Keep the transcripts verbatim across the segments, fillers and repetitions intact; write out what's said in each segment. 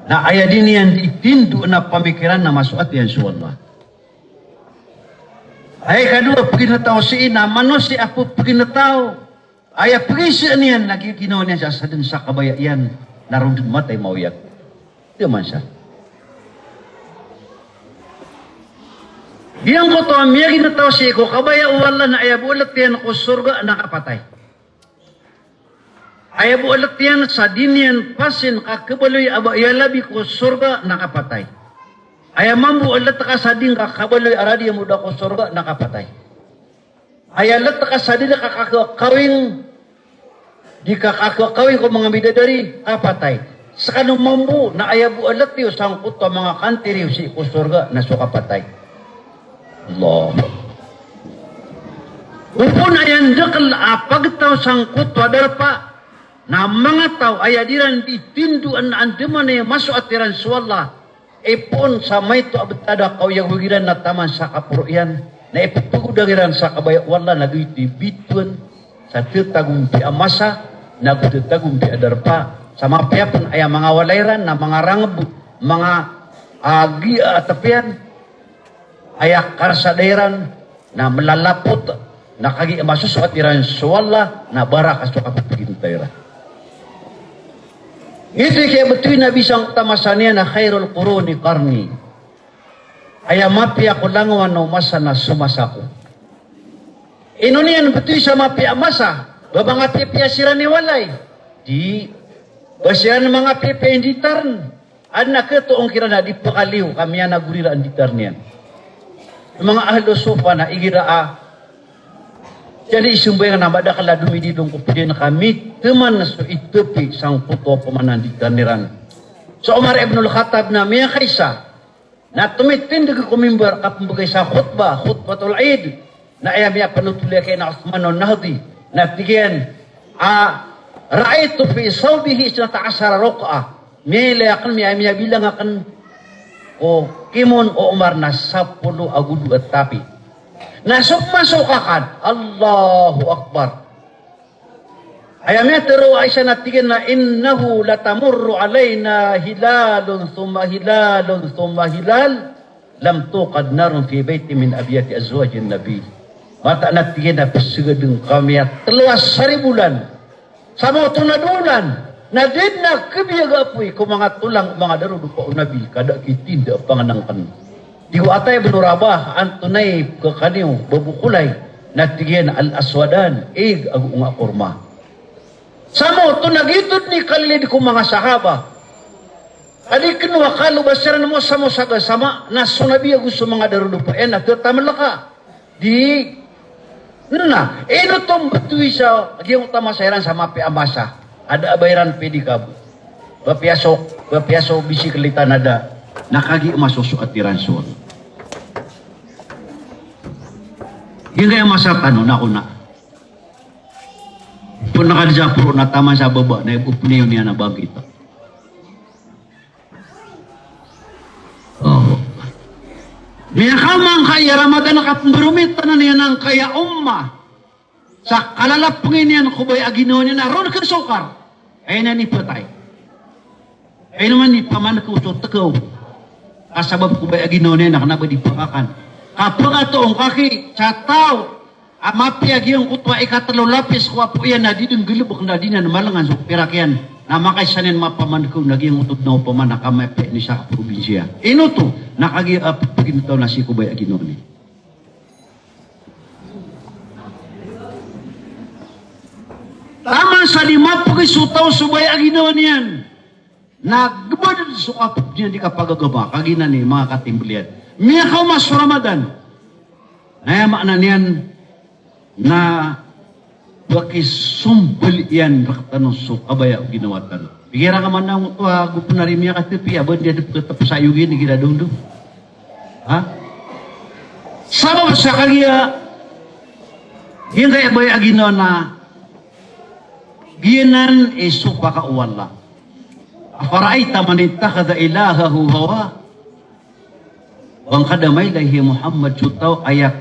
Na aya di niyan di tindoan a pamikiran na masoat iyan so Allah. Aya ikadowa a peginetaw sii na manosiya a pepeginetaw. Aya pegiza niyan na giginawa niyan sa sadn sa kabaya iyan na ron dn matay maoyag. Di man sa. Giyangkoto a miyaginetaw sii ko kabaya o Allah na aya bo a lt iyan ko sorga na kapatay. Aya bo a lt iyan sa di niyan pasin kakhabaloy a ba aya labi ko sorga na kapatay. Aya mambo a lt ka sa di ngka kabaloy a radiya mo da ko sorga na kapatay. Aya lt ka sa di ngka kakakawing, di ka kakakawing ko manga bidadari, kapatay. Skano mambo na aya bo a lt iyo sangkoto a manga kantiri iyo sii ko sorga na so kapatay. Allah. Opama aya ndakl a pagtaw sangkoto a darpa, na manga taw aya di ran di tindoan a andamanaya masoat iran so Allah. Ipoon sa maito a btad a kaoyagoyag iran na taman sa kaporo iyan, na ipepgodag iran sa kabaya o Allah na giyoto i bitowan sa tatagompi a masa, na go tatagompi a darpa, sa mapiya pn aya manga walay iran na manga rangb, manga, ah, giya a tp iyan, aya karsada iran na mlalapot, na kagiya masosoat iran so Allah, na baraka so kapepeginetaw iran. Ito i kiyabtowi o Nabi sangkoto a masa niyan na khairul quruni qarni. Aya mapiya ko langowan o masa na so masa ko. Ino niyan btowi sa mapiya a masa, ba manga piyapiya siran i walay. Di, ba siran manga piyapiya i nditarn. Adn a katoon kiran a di pkaliyo ka miyanagori iran a nditarn iyan. Manga ahlu sufa na igira a, jadi i sambayang na madakl a domididong ko pd iyan ka mitaman so itpi sangkoto a opama na nditarn iran. So Umar ibn al-Khattab na miyakaisa, na tomitindg ko mimbar ka pmbgay sa khutbah, khutbatul Eid. Na aya miyapanothol iyan kay na Uthman an-Nahdi. Na tig iyan a, "Ra'aytu fi thawbihi ithnata ashara ruq'ah." Miyailay akn, miya-, miyabilang akn ko kimon o Umar na sapolo ago dowa a tapi. Na so pmasoka kan, Allahu Akbar. Aya miyatharo o Aisha na tig iyan a, "Innahu latamurru alaina hilalun thumma hilalun thumma hilal, lam tuqad narun fi baytin min abyati azwajin Nabi." Mataan a tig iyan a pzgadn kami a tlo a saribolan, sa maoto na dowa olan, na di dn a khabiyag a apoy ko manga tolang o manga darodopa o Nabi, ka da a kitinda a pangnngkn. Tig o Ata ibn Rabah, "Antonaa i pkhakaniyo, babo kolay?" Na tig iyan a, "Al-aswadan, ig ago onga korma." Sa maoto na giyoto dn i kalilid ko manga sahaba. Ka di kn o akal o ba siran mo sa mo sagasama, na so Nabi ago so manga darodopa iyan na tatamlka. Di, na, ino oto mbtowi sa giyangkoto a masa iran sa mapiya a masa. A da a ba iran pedicab. Ba piya so, ba piya so bisiklita na da, na kagiya masosoat iran so. Giyangkaya masa tano na kona. Pn na ka di sa poro na taman sa baba na ibo pn iyo niyan a bangkita. Oh. Miyakaoma angkaya Ramadan a kapmbromit anan iyan angkaya ummah. Sa kalalapngi niyan ko baya a ginawa niyan a ron kasokar. Aya niyan ipatay. Ino man i pamankaw so tkaw. Ka sabap ko baya a ginawa niyan na kna ba di pakakan. Kapakatoon ka ki sa taw a mapiya giyangkoto a ikatlo lapis ko apo iyan na di dn galbk na di niyan malangan so pirak iyan. Na makaisa niyan mapamankaw na giyangkoto dn a opama na kamapiya niyan sa kaprobinsiya. Ino oto, na kagiya a pphagintawna sii ko baya a ginawa niyan. Taman sa di mapgay so taw so baya a ginawa niyan. Na gba dn so kapd niyan di kapagagama, kagiya nan i manga katimbl iyan. Miyakaoma so Ramadan. Na aya maana niyan na pakisombal iyan rktano so kabaya o ginawa tano. Pikiran ka man na oto a go pn ari miyakatpi, a ba di adp ktp sa iyo gini gira dondo. Ha? Sabap sa kagiya, giyangkaya baya a ginawa na giyanan i sopak o Allah. Afara'ayta man ittakhadha ilahahu hawah. Ba ngka da mailay, hay Muhammad, so taw a aya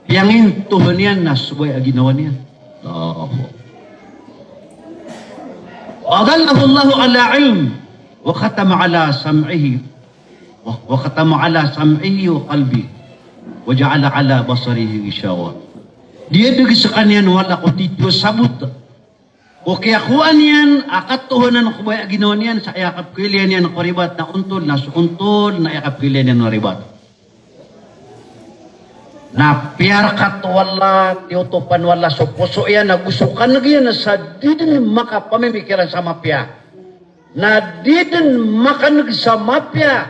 piyangintohan iyan na so baya a ginawa niyan. Allahu Akbar. Wa adallahu Allahu ala ilm. Wa khatama ala sam'ihi, wa, wa khatama ala sam'ihi wa qalbihi, wa ja'ala ala basarihi ghishawa. Diyadeg sekaniyan o Allah ko di towa sabot ko kiyakowa niyan a katohanan ko baya a ginawa niyan sa aya kapkhailaya niyan ko ribat na ontol, na so ontol na aya kapkhailaya niyan o ribat. Na piyarkat o Allah, tiyotopan o Allah so poso iyan, na go so kaneg iyan sa di den makapamimikiran sa mapiya. Na di den makaneg sa mapiya.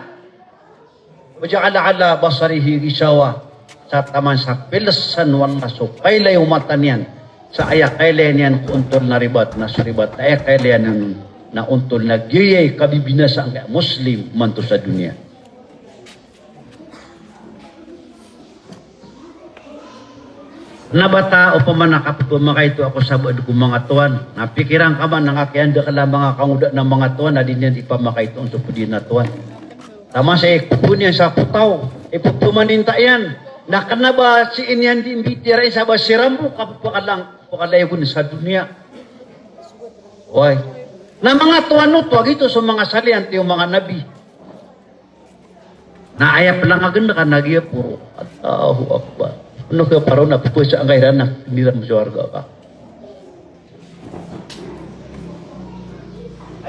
Wa ja'ala ala basarihi ghishawa. Sa taman sa pilesan o Allah so kailay o mata niyan sa aya kailaya niyan ko ontol na ribat, na so ribat na aya kailaya niyan na ontol, na giyaya i kabibinasa angkaya Muslim imanto sa doniya. Na bata, opama na kapepamakaito ako sa bad ko manga towan, na pikiran ka man na kakiyandakel a manga kangoda na manga towan na di niyan di pamakaito on so ped iyan a towan. Taman sa ikobo niyan sa potaw, ipopomaninta iyan, na kena ba sii niyan di mbitiyarai sa ba si Rambo, kapepakalang, pekalayagon sa doniya. Oway. Na manga towan oto, a giyoto so manga saliyan tiyo manga nabi. Na aya pelangagen ka na giya poro. Allahu Akbar. Ino ka paro na pepesa angkaya iran na niran so warga ka.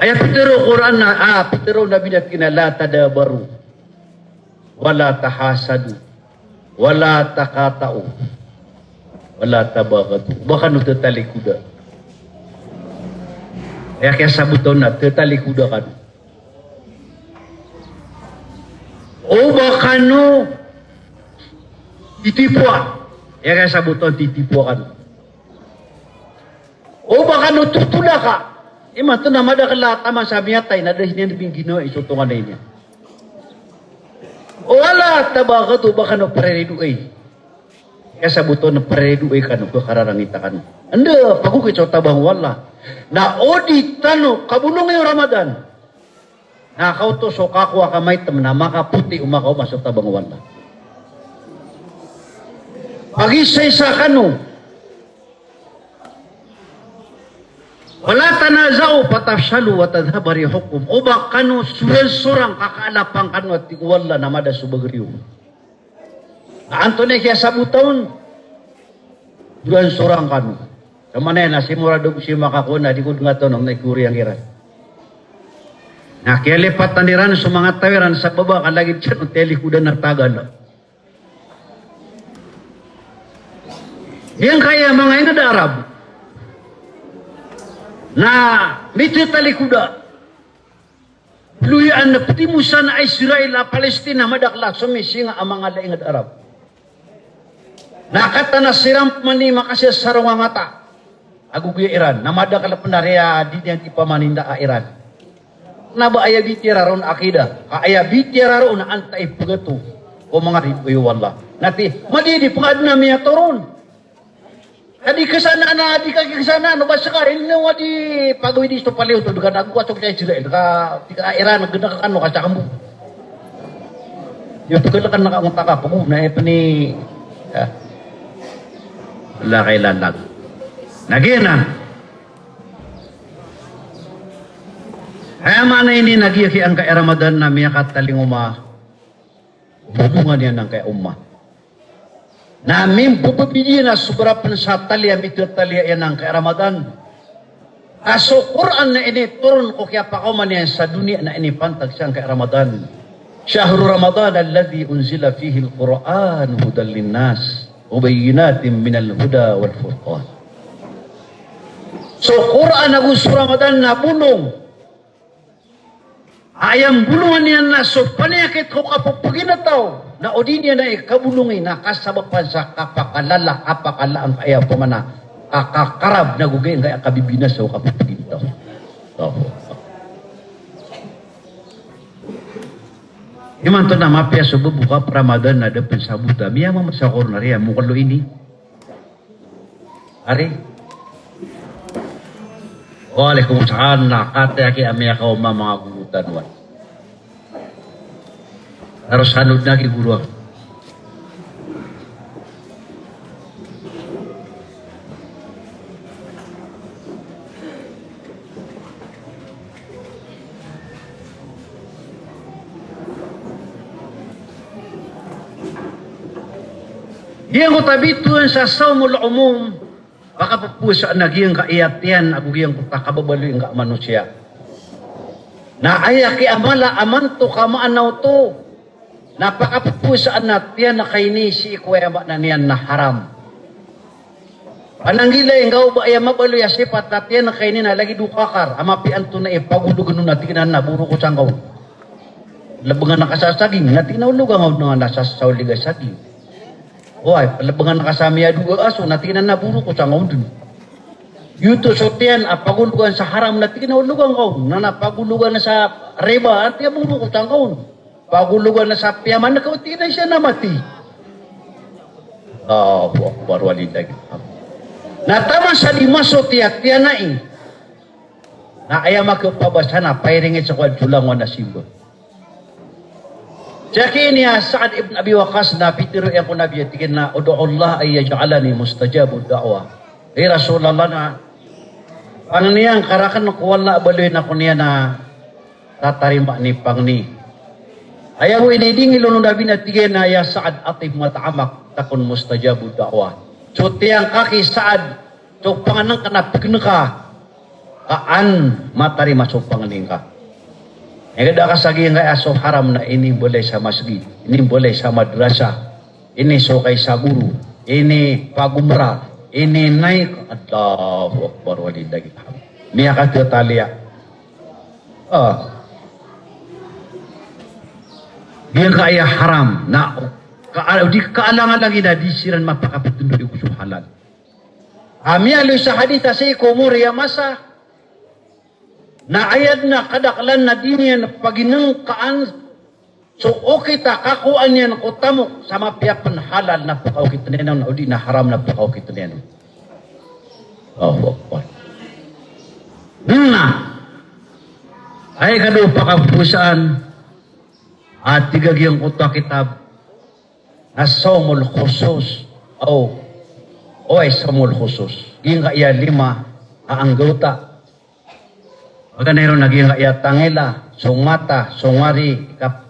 Aya pitero o Qur'an na, ah, pitero o Nabi na tig iyan a la tadabaru, wa la tahasadu, wa la taqata'u, wa la tabaghadu. Ba kano tetalikoda. Aya kiyasabot on na tetalikoda kano. O ba kano titipoa. Aya kiyasabot on titipoa kano. O ba kano totolaka. Imanto na madakel a taman sa miyatay na da niyan di bingginawai so tonganay niyan. O wa la tabaghadu, ba kano priridoay. Kiyasabot on priridoay kano, pekararangita kano. Anda pagogit so tabang o Allah. Na o di tano kabolongi o Ramadan, na kaoto so kakowa ka maitem na makapoti o makaoma so tabang o Allah. Pagisaisa kano. Wa la tanaza'u fatafshalu wa tadhhaba rihukum. O ba kano soransorang ka kaalapan kano a tig o Allah na mada so bagr iyo. Na antonaa i kiyasabota on? Soransorang kano. Sa manaya na si morado ko si makakowa na di ko dengatan o na ikoriyang iran. Na kiyalipatan iran so manga taw iran sa baba ka lagid siran o tiyalikodan a tagan. Giyangkaya manga inged a Arab na mitetalikoda. Baloy a na petimosan a Israel a Palestina, madakel a somisinga a manga inged a Arab. Na kataan a siran pman i makasasarong a ngata ago giya Iran, na madakel pn a riya di niyan di pamaninda a Iran. Na ba aya bitiyara ron a akida, ka aya bitiyara ron a antaa i pegato ko manga ridoay o Allah. Na ti, madi di pngaden a miyatoron. Ka di kesanaan a, di ka kesanaan o ba seka rin na wa di pagawid i so paliyo to, deka na ago ka so kaya Israel, deka, deka Iran, gena ka kano ka sa kambo. Iyo, pegel ka na ka ngota ka, pego na ipni, ah. Wala kailalag. Na giya na. Aya maana ini na giya ki angkaya Ramadan na miyakatalingoma. Bolongan iyan angkaya umma. Na mimbobobi iyan a sobra pn sa taliya, mitetaliya iyan angkaya Ramadan. Ka so Qur'an na initoron ko kiyapakaoma niyan sa doniya na inipantag sangkaya Ramadan. Shahru Ramadan alladhi unzila fihil Qur'anu hudan linnas wa bayyinatin minal huda wal furqan. So Qur'an ago so Ramadan na bolong. Aya mbolongan iyan na so paniyakit ko kapepeginetaw, na o di niyan i kabolongi na kasabapan sa kapakalala, kapakala angkaya pamana, kakakarab na gogay angkaya kabibinasa o kapepeginetaw. Allahu Akbar. Imanto na mapiya so bebokap Ramadan na da pn sabota, miyamamasa ko ron a riya, mokalo ini. Ari? Waalaikumsalam, na kataya ki a miyakaoma manga goro tano wan. Taros hanod na ki goro ako. Giyangkoto a bitowan sa sawmul umum, pakapowasaan a giyangkaya tiyan ago giyangkoto a kababaloy angkai a manosiya. Na aya kiyaamala a mantok a maana oto, na pakapowasaan a tiyan a kaini sii ko aya maana niyan na haram. Pananggilai ngka o ba aya mabaloy a sipat a tiyan a kaini na lagid o kakar a mapiya antonaa i pagologan on na tig iyan a borok o sangka on. Lebengan ka sa saging na tig iyan a ologan ka on na sasaolig a saging. Oway, lebengan ka sa miyadowa a aso na tig iyan a borok o sangka on den. Giyoto so tiyan a pagologan sa haram na tig iyan a ologan ka on, na pagologan sa riba na tig iyan a borok o sangka on. Pagologan sa piyamankaw, tig iyan a isa na mati. Allahu Akbar, walillahil hamd. Na taman sa di masot iyan a tiyan ai. Na aya makapabasa na pairingit sa kowan so langowan a simba. Sii ki ini a Sa'ad ibn Abi Waqqas na pitharo iyan ko Nabi a tig iyan a, "Ud'u Allah an yaj'alani mustajabud da'wah." Hay Rasulullah, na pangniya ngka raken ko Allah a baloyin ako niyan a tatarima i pangni. Aya bo ini dingil o Nabi na tig iyan a, "Ya Sa'ad, at'im mat'amak takun mustajabud da'wah." So tiyangka ki Sa'ad, so pangnengka na pekn ka, ka an matarima so pangni ngka. Aya da ka sa giyangkaya so haram na inimbalay sa masgit, inimbalay sa madrasa, ini so kay sa guru, ini pagumra, ini naik, Allahu Akbar, walillahil hamd. Miyakatotaliya. Ah. Giyangkaya haram na ka, di kaalang-alang iyan a di siran mapakapetendod ko so halal. A miyaaloy sa hadith a sii ko mori a masa, na aya den a kadaklan na di niyan paginengkaan so okit a kakowaan iyan ko tamok sa mapiya pen halal na pekaokiten iyan on, odi na haram na pekaokiten iyan on. Allahu Akbar. Na aya kado pakapowasaan a tig a giyangkoto a kitab na sawmul khusus, aw, oway, sawmul khusus. Giyangkaya lima a anggawta. Paganay ron na giyangkaya tangila, so mata, so ngari, kap-,